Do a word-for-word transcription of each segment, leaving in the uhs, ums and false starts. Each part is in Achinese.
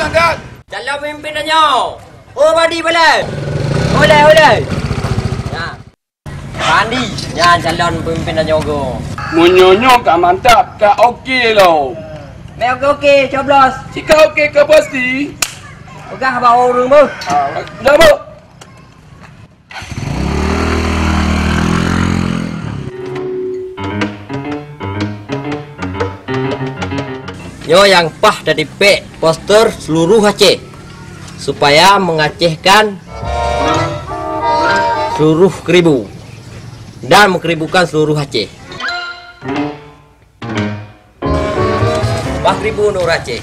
Angkat. Calon pemimpin tanyoe. Oh, Bandi boleh. Boleh, boleh. Ya. Bandi, nyan calon pemimpin tanyoe go. Meunyoe nyoe ka mantap, ka oke lom. Meh oke-oke, coblos. Jika oke ka pasti. Peugah bak ureueng beuh. Ah, dah beuh. Nyoe nyang paih tatipék poster seluruh Aceh, supaya mengacehkan seluruh keribu dan mengeribukan seluruh Aceh. Bah Kribu Nur Aceh.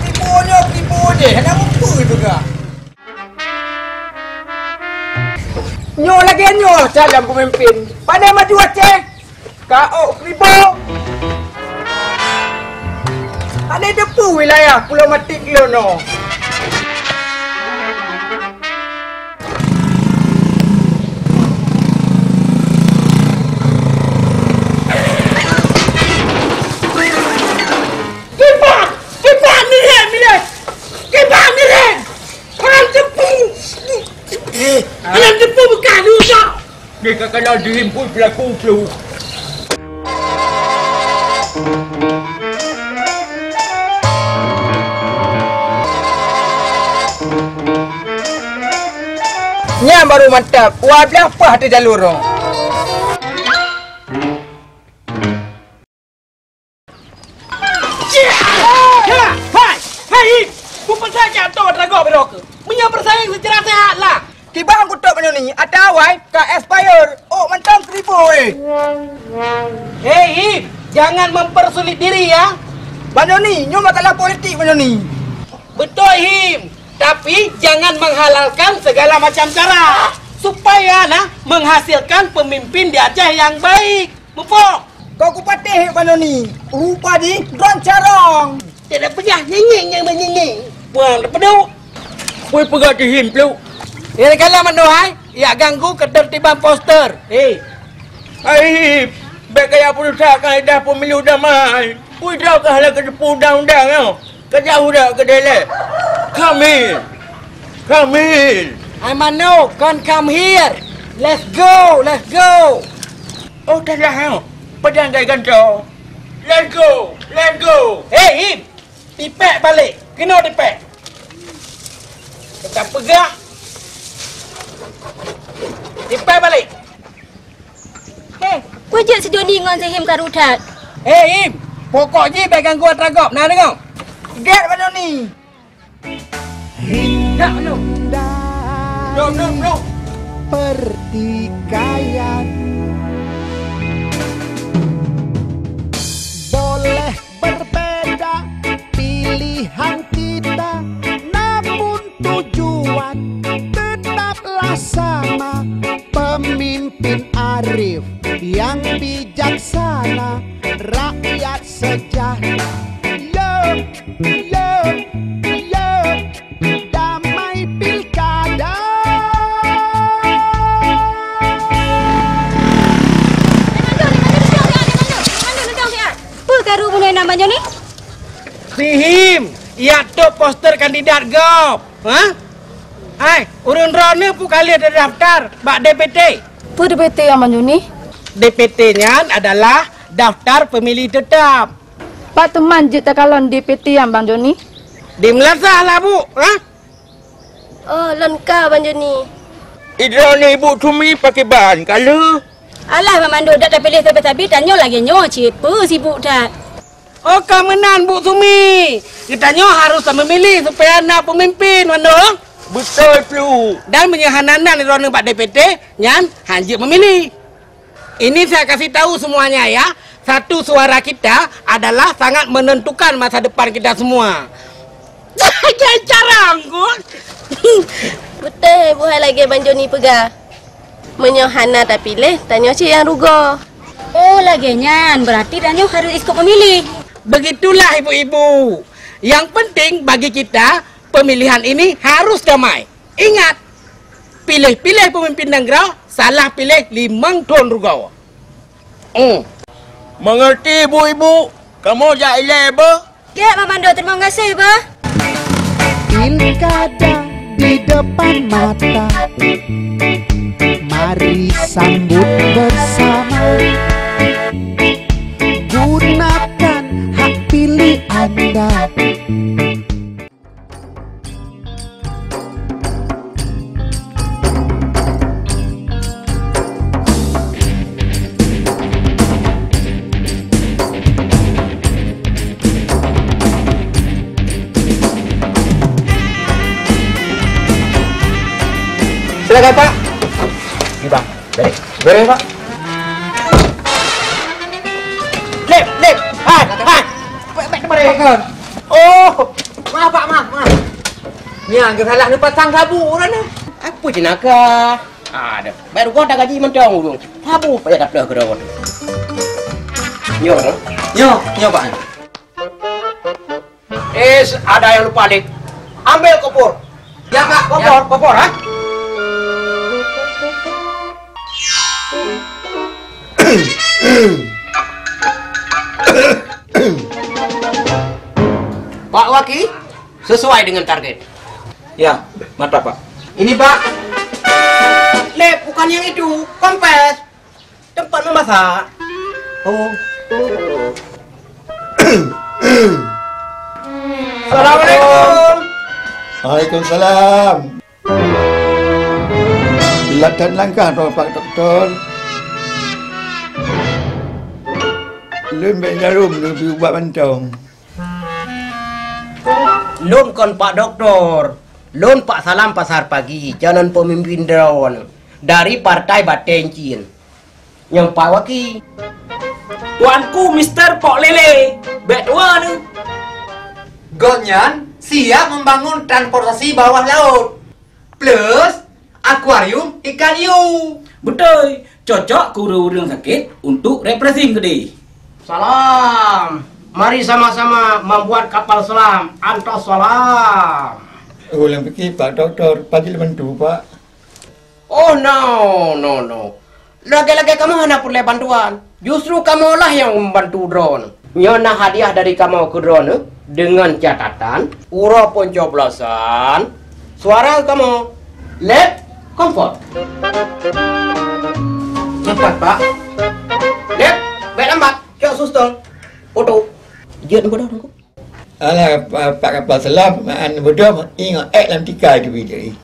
Kribu nyoe, kribu jih, hana mupeue juga. Nyoe lagèe nyoe calon pemimpin. Pandai maju Aceh. Ka ôk kribo. Hana teupeu wilayah Pulo Matik lôn nyoe. Kiban! Kiban mirék, mirék! Kiban mirék! Hana teupeu! Eh, hana teupeu beukah deuh. Dia ka kala dihimpun pelaku tu. Nyan baru mantap. Wah, blah pah di jalur tu. Hai! Hai! Beupeusai jak tô atra gob droe keuh. Meunyoe peusaing seucara sehat lah. Kiban kutok meunyoe ni, atra awai ka expire. Oh, mantong seribu, eh. Hei, Him, jangan mempersulit diri, ya. Bang Joni, nyoe masalah politik, Bang Joni. Betul, Him. Tapi, jangan menghalalkan segala macam cara. Supaya, nah, menghasilkan pemimpin di Aceh yang baik. Muphom? Kau kupatéh, Bang Joni. Rupa jih droen carông. Tidak payah nyinying nyang meunyinying. Puang teupeuduek. Pui peugah keu Him pluk. Eh, kalam anu hai, yak ganggu ketertiban poster. Eh. Hai, bèk gaya peurusak kaedah pemilu damai. Pui droe kah lagèe teupeu undang-undang nyoe. Keujauh dak keudéh lé. Come here. Come here. Hai Mano, kon come here. Let's go, let's go. Oh, tadah nyoe. Padang gai ganto. Let's go, let's go. Hei, Him. Tipék balek. Keunoe tipék. Ka peugah. Tipék balek. Hei, peue jeuet si Joni ngon si Him karu that? Hei, Him, pokok jih bèk ganggu atra gob, na deungoe? Gèt Bang Joni. Hindari pertikaian. Boleh berbeda pilihan kita, namun tujuan tetaplah sama. Pemimpin arif yang bijaksana, rakyat sejahtera. Yo, yo, yo, damai pilkada. Peue karu bunoe na Bang Joni? Si Him, yak top poster kandidat gob. Ha? Hai, ureueng droeneuh peue ka lheueh terdaftar bak D P T? Peue D P T nyan Bang Joni? D P T nyan adalah daftar pemilih tetap. Pat teuma jeuet takalon D P T nyan Bang Joni? Di meulasah lah, Bu, ha? Oh, lôn ka Bang Joni. Idroeneuh Ibu Sumi pakriban ka lheueh? Alah, Mak Mandor, dak tapiléh sabe-sabe, tanyoe lagèe nyoe cit, peue sibuk that. Oh, ka meunan, Bu Sumi. Geutanyoe harôh tameumiléh supaya na peumimpin, Mak Mandor. Beutôi, Plu. Dan meunyoe hana na droeneuh bak D P T, nyan han jeuet meumiléh. Ini saya kasih tahu semuanya, ya. Satu suara kita adalah sangat menentukan masa depan kita semua. Jangan carang, Gus. Beutôi, buhai lagèe Bang Joni peugah. Meunyoe hana tapiléh, tanyoe cit nyang rugoe. Oh, lagèe nyan, beurati tanyoe harôh ikôt meumiléh. Begitulah, ibu-ibu. Nyang penting bagi kita, pemilihan ini harus damai. Ingat, piléh-piléh peumimpin nanggroe, salah piléh limong thon rugoe. Hmm. Mengerti, ibu-ibu? Kamoe jak ilée beuh? Gét, Mak Mandor, teurimong gaséh beuh. Pilkada di depan mata. Mari sambut bersama. Gunakan hak pilih anda. Silakan, Pak. Ni, Bang. Beres. Beres, Pak. Lip, lip. Hai, hai. Baik, baik, baik. Oh, maaf, Pak, maaf, maaf. Nyan, geusalah neupasang sabu ureueng nyan. Apa jenaka? Aduh, baru gota gaji mantong ureueng. Sabu payah dapeuh keudroe. Nyoe, nyoe, nyoe, Pak. Eh, ada yang lupa, Lip. Ambil kompor. Ya, Pak. Kompor, ya. Kompor, ha? Pak Waki, sesuai dengan target. Ya, mantap, Pak. Ini, Pak. Lip, bukan yang itu. Kompor. Tempat memasak. Oh. Assalamualaikum. Waalaikumsalam. Silakan langkah, Pak Doktor. Lôn bèk jarum, lôn bri ubat mantong. Lôn kon Pak Doktor. Lôn Pak Salam Pasar Pagi, calon pemimpin droeneuh dari Partai Batèe Cin. Nyang Pak Waki. Tuanku Mister Pok Lele, bèk tuan. Gobnyan siap membangun transportasi bawah laut. Plus akuarium ikan hiu. Beutôi, cocok keu ureueng-ureueng sakét untuk refreshing keudéh. Salam. Mari sama-sama membuat kapal selam. Antar salam. Ulôn pikir Pak Doktor pagi lôn bantu, Pak. Oh, no, no, no. Lagèe-lagèe kamoe hana peureulèe bantuan. Justru kamoe lah nyang membantu droeneuh. Nyoe na hadiah dari kamoe keu droeneuh, dengan catatan, uroe pencoblosan, suara kamoe Lip Comfort. Cepat, Pak. Lip, bèk lambat. Cok suster. Foto. Jeuet bodoh, Teungku. Alah, pa-, Pak Kapal Selam, an bodoh, ingat èk lam tika itu bidai.